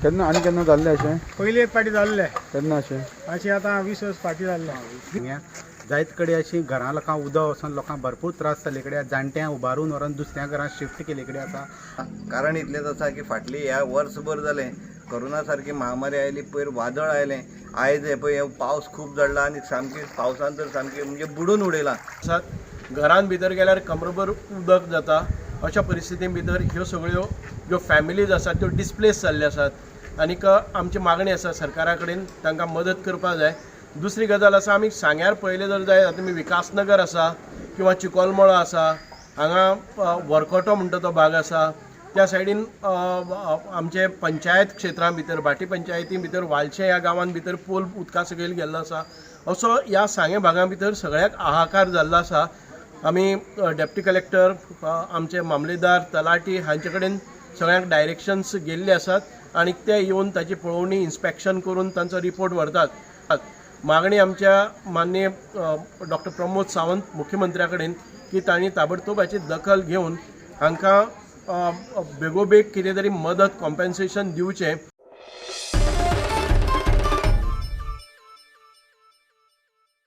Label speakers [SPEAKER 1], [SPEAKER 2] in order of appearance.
[SPEAKER 1] केन्ना आनी केन्ना जाल्लें अशें?
[SPEAKER 2] पयली एक फाटी जाल्ले.
[SPEAKER 1] केन्ना अशें?
[SPEAKER 2] अशें आतां 20 वर्स फाटी जाल्ले.
[SPEAKER 3] सांग्या जायत कडेन अशीं घरां लोकांक उदक वचोन लोकांक भरपूर त्रास जाल्ले कडेन जाणट्यांक उबारून व्हरोन दुसऱ्या घरांत शिफ्ट केल्ले कडेन आसा.
[SPEAKER 4] कारण इतलेंच आसा की फाटली ह्या वर्सभर जालें, कोरोना सारकी महामारी आयली, पयर वादळ आयलें, आयज हे पळय हे पावस खूब झडला आनी सामकी पावसान तर सामकी म्हणजे बुडून उडयलां.
[SPEAKER 5] आसात. घरान भितर गेल्यार कमरभर उदक जाता. अशा परिस्थिती भितर ह्यो सगळ्यो ज्यो फॅमिलीज आसात त्यो डिस्प्लेस जाल्ल्यो आसात आनीक आमची मागणी आसा सरकारा कडेन, तांकां मदत करपाक जाय. दुसरी गजाल आसा, आमी सांग्यार पळयलें जर जायत आतां तुमी, विकासनगर आसा किंवा चिकोलमोळो आसा, हांगा वरकोटो म्हणटा तो भाग आसा, त्या सायडीन आमचे पंचायत क्षेत्रां भितर, भाटी पंचायती भितर वालशें ह्या गांवान भितर पूल उदका सकयल गेल्लो आसा. असो ह्या सांगें भागा भितर सगळ्याक हाहाकार जाल्लो आसा. आमी डेप्टी कलेक्टर, आमचे मामलेदार, तलाटी हांचे कडेन सगळ्यांक डायरेक्शन्स गेल्ले आसात आनी ते येवन ताची पळोवणी, इन्स्पेक्शन करून तांचो रिपोर्ट व्हरतात. मागणी आमच्या माननीय डॉक्टर प्रमोद सावंत मुख्यमंत्र्या कडेन की तांणी ताबडतोब हाची दखल घेवन हांकां बेगोबेग कितें तरी मदत, कॉम्पेन्सेशन दिवचें.